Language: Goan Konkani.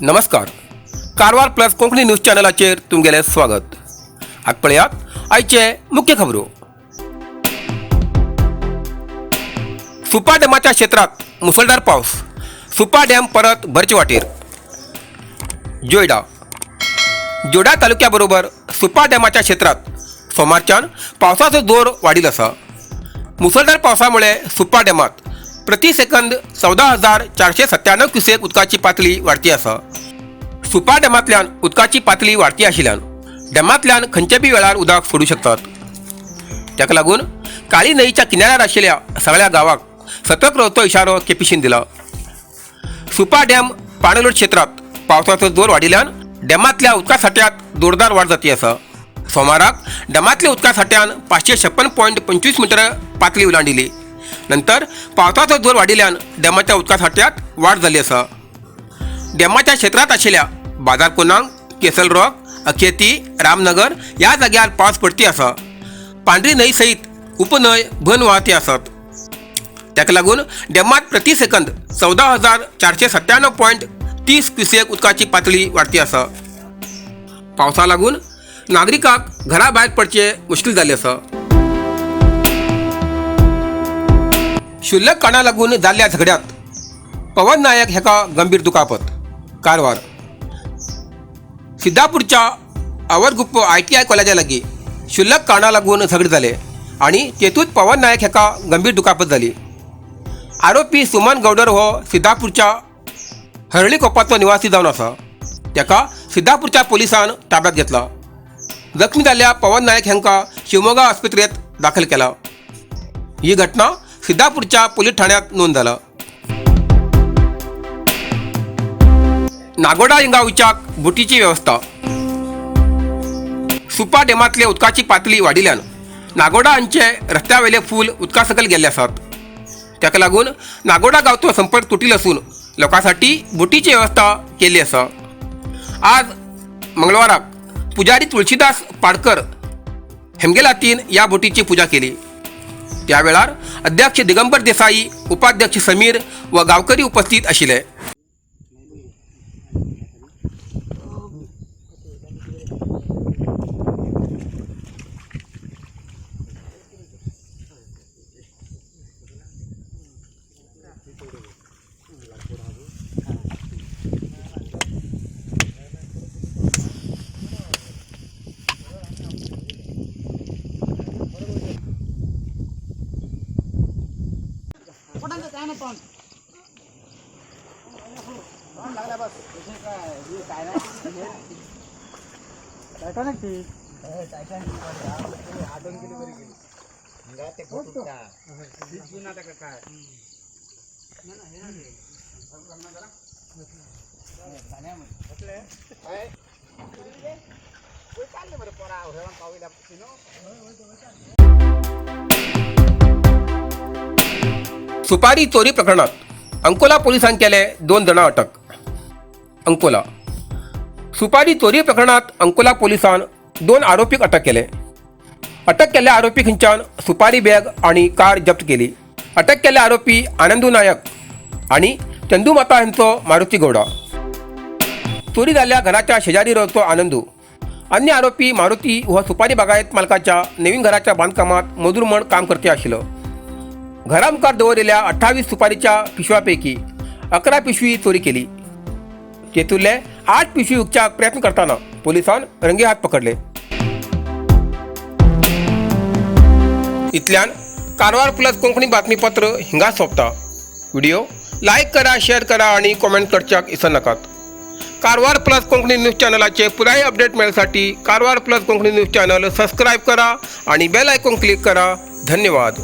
नमस्कार, कारवार प्लस कोंकणी न्यूज चॅनलाचेर तुमगेलें स्वागत. आज पळयात आयचे मुख्य खबरो. सुपा डॅमाच्या क्षेत्रात मुसळधार पाऊस, सुपा डॅम परत भरचे वाटेर. जोयडा जोडा तालुक्याबरोबर सुपा डॅमाच्या क्षेत्रात सोमारच्यान पावसाचो जोर वाडिल्लो आसा. मुसळधार पावसामुळे सुपा डॅमात प्रति सेकंद 14,497 क्युसेक उदकाची पातळी वाडती आसा. सुपा डॅमांतल्यान उदकाची पातळी वाडती आशिल्ल्यान डॅमांतल्यान खंयच्या बी वेळार उदक सोडूं शकतात. ताका लागून काळी न्हंयच्या किनाऱ्यार आशिल्ल्या सगळ्या गांवाक सतर्क रावचो इशारो केपीसीन दिला. सुपा डॅम पाणलोट क्षेत्रात पावसाचो जोर वाडिल्ल्यान डॅमांतल्या उदका साठ्यात जोरदार वाड जाती आसा. सोमाराक डॅमांतल्या उदका साठ्यान 556.25 मिटर पातळी ओलांडिली. नंतर पावसाचो जोर वाडिल्ल्यान डॅमाच्या उदका साठ्यात वाड जाल्ली आसा. डॅमाच्या क्षेत्रात आशिल्ल्या बाजार कोनांग, केसल रॉक, अखेती, रामनगर ह्या जाग्यार पावस पडती आसा. पांढरी न्हंय सयत उपन्हंय भन वाहती आसात. ताका लागून डॅमात प्रति सेकंद 14,497.30 क्युसेक उदकाची पातळी वाडती आसा. पावसा लागून नागरिकांक घरा भायर पडचें मुश्कील जाल्लें आसा. क्षुल्लक कारणाक लागून जाल्ल्या झगड्यांत पवन नायक हाका गंभीर दुखापत. कारवार सिद्धापूरच्या आवरगुप्प ITI कॉलेजा लागीं क्षुल्लक कारणाक लागून झगडें जालें आनी तेतूंत पवन नायक हाका गंभीर दुखापत जाली. आरोपी सुमन गौडर हो सिद्धापूरच्या हरळीकोपाचो निवासी जावन आसा. ताका सिद्धापूरच्या पोलिसान ताब्यात घेतला. जखमी जाल्ल्या पवन नायक हांकां शिवमोगा आस्पत्रेंत दाखल केला. ही घटना सिद्धापूरच्या पोलीस ठाण्यात नोंद जाला. नागोडा हिंगा बोटीची व्यवस्था. सुपा डॅमांतले उदकाची पातळी वाडिल्ल्यान नागोडा हांचे रस्त्यावेले फूल उदका सकयल गेल्ले आसात. ताका लागून नागोडा गांवचो संपर्क तुटिल्लो आसून लोकांसाठी बोटीची व्यवस्था केल्ली आसा. आज मंगळवाराक पुजारी तुळशीदास पाडकर हेमगेलातीन ह्या बोटीची पुजा केली. त्या वेळार अध्यक्ष दिगंबर देसाई, उपाध्यक्ष समीर व गांवकरी उपस्थित आशिल्ले. सुपारी चोरी प्रकरणात अंकोला पोलिसांनी केले 2 जाणां अटक. अंकोला सुपारी चोरी प्रकरणात अंकोला पोलिसान 2 आरोपीक अटक केले. अटक केल्ल्या आरोपी खंयच्यान सुपारी बॅग आणि कार जप्त केली. अटक केल्ले आरोपी आनंदू नायक आणि चंदू माता हांचो मारुती गौडा. चोरी जाल्ल्या घराच्या शेजारी रावतो आनंदू. अन्य आरोपी मारुती हो सुपारी बागायत मालकाच्या नवीन घराच्या बांधकामात मजूर म्हण काम करते आशिल्लो. घरा मुखार दवरिल्ल्या 28 सुपारीच्या पिशव्यांपैकी 11 पिशवी चोरी केली. तेतुरले 8 पिशवी विकच्याक प्रयत्न करताना पोलिसान रंगेहात पकडले. इतल्यान कारवार प्लस कोंकणी बातमीपत्र हिंगा सोंपता. व्हिडिओ लायक करा, शेअर करा आणि कॉमेंट करच्याक इसर नाकात. कारवार प्लस कोंकणी न्यूज चॅनलाचे पुराय update मेळसाठी Karwar plus Konkani news channel subscribe करा आणि बेल आयकॉन क्लिक करा. धन्यवाद.